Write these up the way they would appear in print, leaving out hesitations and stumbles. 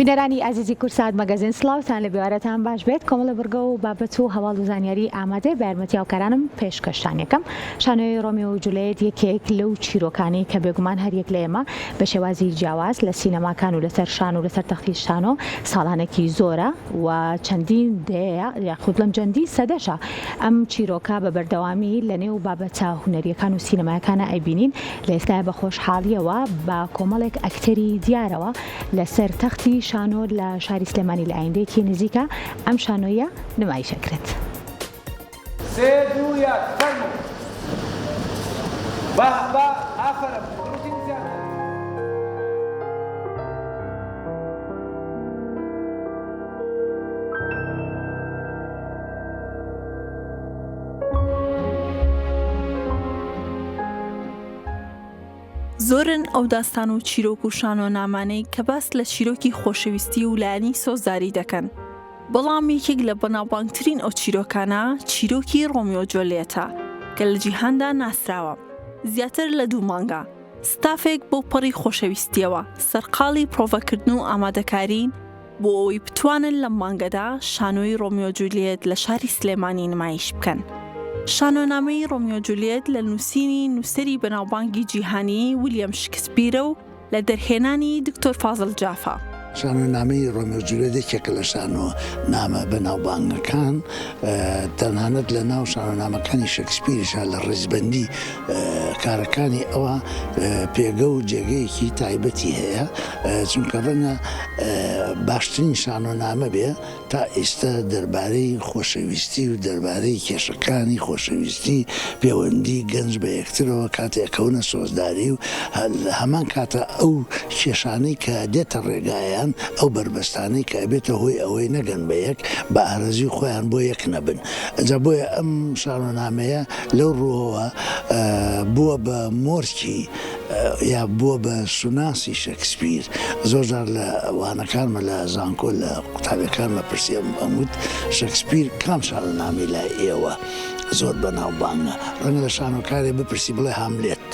بینەرانی ئازیزی کوردسات مەگەزین سڵاوتان لێ بێوارەتان باش بێت کۆمەڵە بڕگە و بابەت و هەواڵ و زانیاری ئامادەی بە یارمەتی هاوکارانم پێشکەشتان یەکەم شانۆی ڕۆمیۆ و جولێت یەکێک لەو چیرۆکانەی کە بێگومان هەر یەک لە ئێمە بە شێوازی جیاواز لە سینەماکان و لەسەر شان و لەسەر تەختی شانۆ ساڵانێکی زۆرە و چەندین دەیەیە یاخود بڵێم جەندین سەدەشە ئەم چیرۆکە بە بەردەوامی لە نێو بابەتە هونەریەکان و سینەمایەکانە ئەیبینین لە ئێستایا بە خۆشحاڵیەوە بە کۆمەڵێک ئەکتەری دیارەوە لەسەر تەختی شانۆ لە شاری سلێمانی لە ئایندەیەکی نزیکە ئەم شانۆیە نمایش ئەکرێت. سێ دوو یەک فەرموو. با با ئافەرم دروستی زیاتر. زۆرن ئەو داستان و چیرۆک و شانۆنامانەی کە باس لە چیرۆکی خۆشەویستی و لایەنی سۆزداری دەکەن، بەڵام یەکێک لە بەناوبانگترین ئەو چیرۆکانە چیرۆکی ڕۆمیۆ جۆلێتە کە لە جیهاندا ناسراوە. زیاتر لە دوو مانگە ستافێک بەو پەڕی خۆشەویستییەوە سەرقاڵی پرۆڤەکردن و ئامادەکارین بۆ ئەوەی بتوانن لەم مانگەدا شانۆی ڕۆمیۆ جولیێت لە شاری سلێمانی نمایش بکەن. شانۆنامەی ڕۆمیۆ جولیێت لە نووسینی نووسەری بەناوبانگی جیهانی ولیەم شکسپیرە و لە دەرهێنانی دکتۆر فازڵ جافە. شانۆنامەی ڕۆمیۆ جولیێت یەکێکە لە شانۆنامە بەناوبانگەکان، تەنانەت لە ناو شانۆنامەکانی شکسپیریشا لە ڕیزبەندی کارەکانی ئەوە پێگە و جێگەیەکی تایبەتی هەیە، چونکە ڕەنگە باشترین شانۆنامە بێ تا ئیستە دەربارەی خۆشەویستی و دەربارەی کێشەکانی خۆشەویستی پێوەندی گەنج بە یەکترەوە کاتێ ئەکەونە سۆزداری و لە هەمان کاتا ئەو کێشانەی کە دێتە ڕێگایان ئەو بەربەستانەی کە ئەبێتە هۆی ئەوەی نەگەن بە یەک بە ئارەزوی خۆیان بۆ یەک نەبن جا بۆیە ئەم شانۆنامەیە لەو ڕووەوە بووە بە مۆرکی یا بووە بە شوناسی شەکسپیر. زۆر جار لە وانەکانمە لە زانکۆ لە قوتابیەکانمە پرسیم ئەموت شەکسپیر کام شانۆنامەی لای ئێوە زۆر بەناوبانگە؟ ڕەنگە لە شانۆکارێ بپرسی بڵێ هاملێت،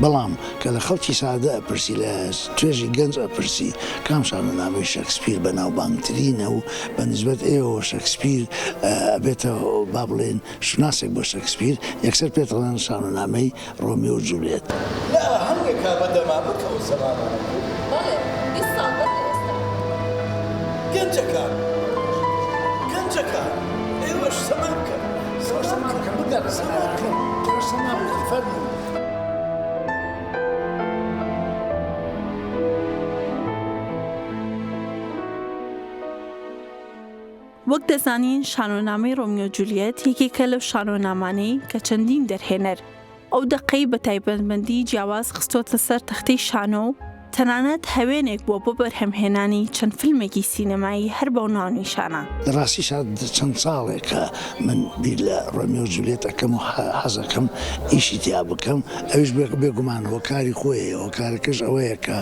بەڵام کە لە خەڵکی سادە ئەپرسی لە توێژی گەنج ئەپرسی کام شانۆنامەی شەکسپیر بەناوبانگترینە و بە نیسبەت ئێوەوە شەکسپیر ئەبێتە با بڵێین شوناسێک بۆ شەکسپیر، یەکسەر پێت ئەڵێن شانۆنامەی ڕۆمیۆ و جولیەت. لە ئاهەنگێکا بە دەمامکەوە سەمامان کرد. بەڵێ، 20 ساڵ بەر لە ئێستا. گەنجەکان، گەنجەکان، ئێوەش سەما بکەن، سەما بکەن، بگەڕێن، سەما بکەن، ئێوەش سەما بکەن، فەرموون. وەک دەزانین شانۆنامەی ڕۆمیۆ جولیەت یەکێکە لەو شانۆنامانەی کە چەندین دەرهێنەر ئەو دەقەی بە تایبەتمەندی جیاواز خستۆتە سەر تەختەی شانۆ و تەنانەت هەوێنێک بووە بۆ بەرهەمهێنانی چەند فیلمێکی سینەمایی هەر بەو ناونیشانە. لە ڕاستیشا چەند ساڵێکە من بیر لە ڕۆمیۆ و جولیەت ئەکەم و حەزەکەم ئیشی تیا بکەم، ئەویش بێگومان هۆکاری خۆی هەیە، هۆکارەکەش ئەوەیە کە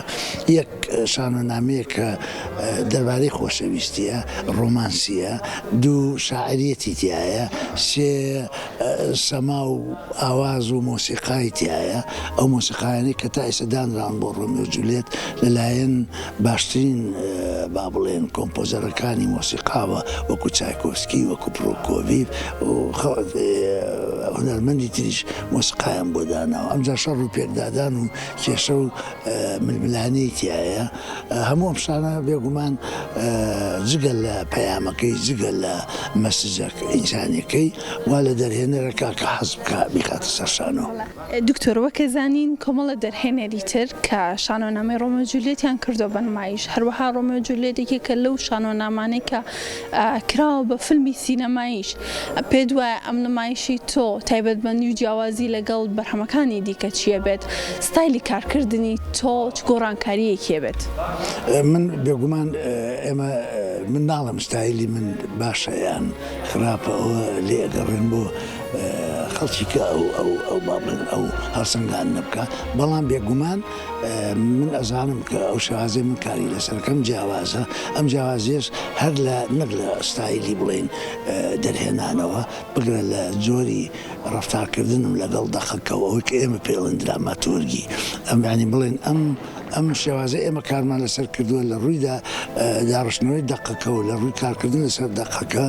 یەک شانۆنامەیەکە دەربارەی خۆشەویستییە، ڕۆمانسییە، دوو شاعریەتی تیایە، سێ سەما و ئاواز و مۆسیقای تیایە، ئەو مۆسیقایانەی کە تا ئێستا دانراون بۆ ڕۆمیۆ و جولیەت لەلایەن باشترین با بڵێن کۆمپۆزەرەکانی مۆسیقاوە وەکو چایکۆفسکی، وەکو پرۆکۆڤیڤ و هونەرمەندی تریش مۆسیقایان بۆ داناوە. ئەمجا شەڕ و پێکدادان و کێشە و ململانێی تیایە. هەموو ئەم شتانە بێگومان جگە لە پەیامەکەی، جگە لە مەسجە ئینسانیەکەی وا لە دەرهێنەرە کا کە حەز بکا بیخاتە سەر شانۆ. دکتۆر وەک ئەزانین کۆمەڵە دەرهێنەری تر کە شانۆنامەی ڕۆمیۆ جولیەتیان کردووە بە نمایش، هەروەها ڕۆمیۆ جولیەت یەکێکە لەو شانۆنامانەی کە کراوە بە فیلمی سینەماییش، پێت وایە ئەم نمایشەی تۆ تایبەتمەندی و جیاوازی لەگەڵ بەرهەمەکانی دیکە چییە بێت؟ ستایلی کارکردنی تۆ چ گۆڕانکارییەکی بێت؟ من بێگومان ئێمە من ناڵێم ستایلی من باشە یان خراپە ئەوە لێ ئەگەڕێن بۆ خەڵکی کە ئەو ئەو ئەو با بڵێن ئەو هەڵسەنگاندنە بکا بەڵام بێگومان من ئەزانم کە ئەو شێوازەی من کاری لەسەرەکەم جیاوازە ئەم جیاوازیەش هەر لە نەک لە ستایلی بڵێین دەرهێنانەوە بگرە لە جۆری ڕەفتارکردنم لەگەڵ دەقەکەوە ئەوەی کە ئێمە پێی ئەڵێن دراماتۆرگی ئەم یانی بڵێن ئەم. ئەم شێوازەی ئێمە کارمان لەسەر کردووە لە ڕووی داڕشتنەوەی دەقەکە و لە ڕووی کارکردن لەسەر دەقەکە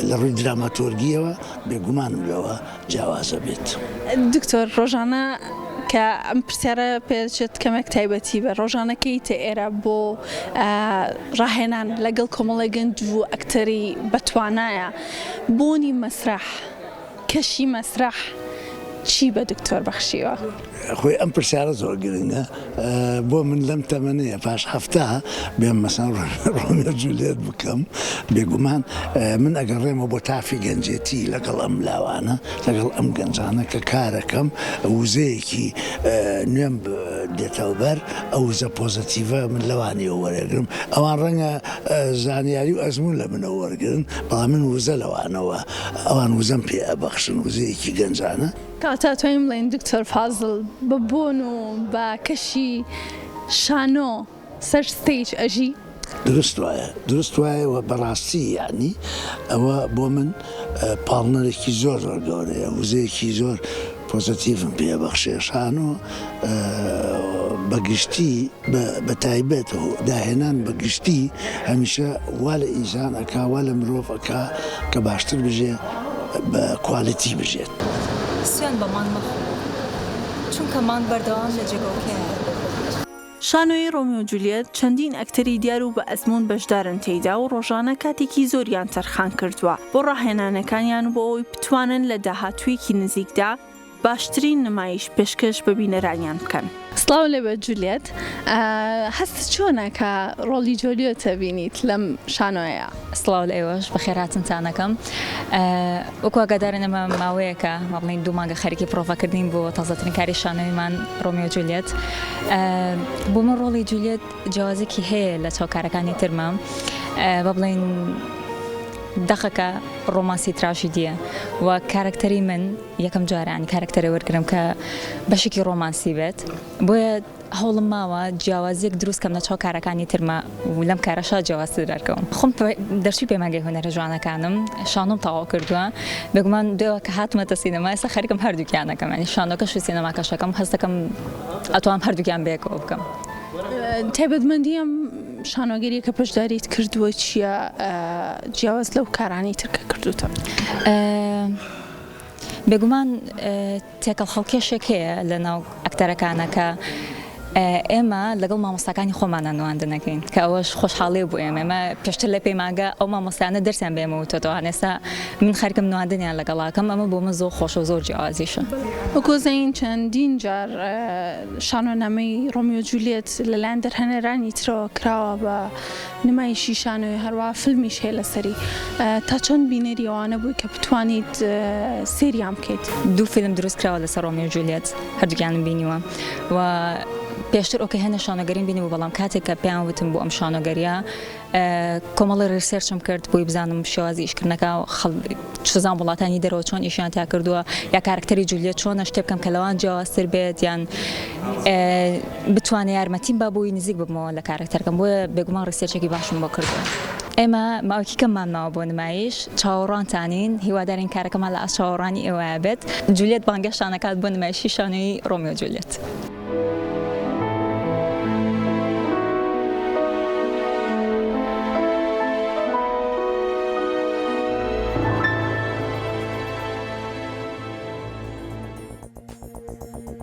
لە ڕووی دراماتۆرگییەوە بێگومانم لەوە جیاوازە بێت. دکتۆر ڕۆژانە کە ئەم پرسیارە پێدەچێت کەمێک تایبەتی بێت، ڕۆژانە کەیتە ئێرە بۆ ڕاهێنان لەگەڵ کۆمەڵێک گەنج و ئەکتەری بەتوانایە، بۆنی مەسرەح، کەشی مەسرەح چی بە دکتۆر بەخشیوە؟ خۆی ئەم پرسیارە زۆر گرنگە بۆ من لەم تەمەنەیە پاش هەفتا بێم مەسەن ڕۆمیۆ جولیەت بکەم بێگومان من ئەگەڕێمەوە بۆ تافی گەنجێتی لەگەڵ ئەم لاوانە لەگەڵ ئەم گەنجانە کە کارەکەم وزەیەکی نوێم دێتەوە بەر ئەو وزە پۆزەتیڤە من لەوانیەوە وەرەگرم ئەوان ڕەنگە زانیاری و ئەزموون لە منەوە وەرگرن بەڵام من وزە لەوانەوە ئەوان وزەم پێ ئەبەخشن وزەیەکی گەنجانە. کەواتە ئەتوانین بڵێین دکتۆر فازڵ بە بۆن و بە کەشی شانۆ سەر stage ئەژی؟ دروست وایە دروست وایە و بەڕاستی یەعنی ئەوە بۆ من پاڵنەرێکی زۆر زۆر گەورەیە وزەیەکی زۆر پۆزەتیڤم پێ ئەبەخشێ شانۆ بە گشتی بە تایبەت داهێنان بە گشتی هەمیشە وا لە ئینسان ئەکا وا لە مرۆڤ ئەکا کە باشتر بژێ بە quality بژێت. سوێند بە مانگ مەخۆ، چونکە مانگ بەردەوام لە جێگۆکەیایە. شانۆی ڕۆمیۆ و جولیەت چەندین ئەکتەری دیار و بە ئەزموون بەشدارن تێیدا و ڕۆژانە کاتێکی زۆریان تەرخان کردووە بۆ ڕاهێنانەکانیان بۆ ئەوەی بتوانن لە داهاتوویەکی نزیکدا باشترین نمایش پێشکەش بە بینەرانیان بکەن. سڵاو لێبێت جولیەت، هەستت چۆنە کە ڕۆڵی جۆلیۆت ئەبینیت لەم شانۆیە؟ سڵاو لە ئێوەش، بەخێرهاتنتان ئەکەم. وەکو ئاگادارن ئێمە ماوەیەکە با بڵێین دوو مانگە خەریکی پرۆڤەکردنین بۆ تازەترین کاری شانۆیمان ڕۆمیۆ جولیەت. بۆ من ڕۆڵی جولیەت جیاوازێکی هەیە لە چاو کارەکانی ترما. با بڵێین دەقەکە ڕۆمانسی تراژیدیە و کارەکتەری من یەکەم جارە یانی کارەکتەرێ وەرگرم کە بەشێکی ڕۆمانسی بێت بۆیە هەوڵم ماوە جیاوازیەک دروست کەم لە چاو کارەکانی ترما و لەم کارەشا جیاوازتر دەرکەوم خۆم دەرچووی پەیمانگەی هونەرە جوانەکانم شانۆم تەواو کردووە بێگومان دوێوە کە هاتمەتە سینەما ئێستا خەریکم هەردووکیانەکەم یانی شانۆکەش و سینەماکەشەکەم هەست دەکەم ئەتوانم هەردووکیان بەیەکەوە بکەم. تایبەتمەندی ئەم شانۆگەریە کە بەشداریت کردووە چییە جیاواز لەو کارانەی تر کە کردووتە؟ بێگومان تێکەڵ هەڵکێشێک هەیە لە ناو ئەکتەرەکانە کە ئێمە لەگەڵ مامۆستاکانی خۆمانە نواندنەکەین کە ئەوەش خۆشحاڵیە بۆ ئێمە ئێمە پێشتر لە پەیمانگە ئەو مامۆستایانە دەرسیان بە ئێمە وتۆتەوە ئێستا من خەریکم نواندنیان لەگەڵاکەم ئەمە بۆ من زۆر خۆشە و زۆر جیاوازیشە. وەکو زین چەندین جار شانۆنامەی ڕۆمیۆ جولیەت لەلایەن دەرهێنەرانی ترەوە کراوە بە نمایشی شانۆیی هەروەها فیلمیش هەیە لەسەری تا چەند بینەری ئەوانە بووی کە بتوانیت سەیریان بکەیت؟ دوو فیلم دروست کراوە لەسەر ڕۆمیۆ و جولیەت هەردووکیانم بینیوە و پێشتر okay هەنێ شانۆگەریم بینیبوو بەڵام کاتێک کە پێیان وتم بۆ ئەم شانۆگەریە کۆمەڵی research م کرد بۆی بزانم شێوازی ئیشکردنەکە چزان وڵاتانی دەرەوە چۆن ئیشیان تا کردووە یا کارکتەری جولیەت چۆنە شتێ بکەم کە لەوان جیاوازتر بێت یان بتوانێ یارمەتیم با بۆی نزیک ببمەوە لە کارەکتەرەکەم بۆیە بێگومان research ێکی باشم بۆ کردووە. ئێمە ماوەیەکی کەممان ماوە بۆ نمایش چاوەڕوانتانین هیوادارین کارەکەمان لە ئاست چاوەڕوانی ئێوەیا بێت جولیەت بانگێشتان ئەکات بۆ نمایشی شانۆیی ڕۆمیۆ جولیەت.